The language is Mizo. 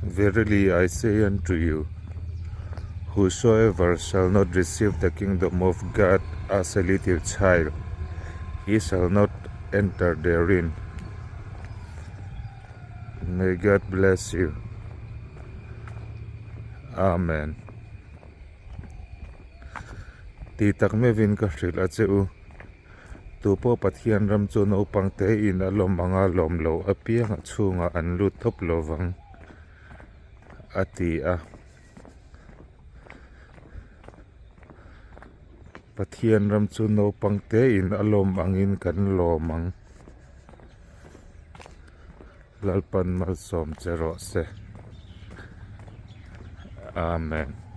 Verily I say unto you, whosoever shall not receive the kingdom of God as a little child, he shall not enter therein. May God bless you. Amen. Ti tak meuhin ka hrilh a che u. Tupawh Pathian ram chu naupang te in a lawm anga lawm lo apiang a chhungah an lut tawp lo vang, a ti a. Pathian ram chu naupang te in a lawm angin kan lawm ang. Lalpan malsawm che rawh se. Amen.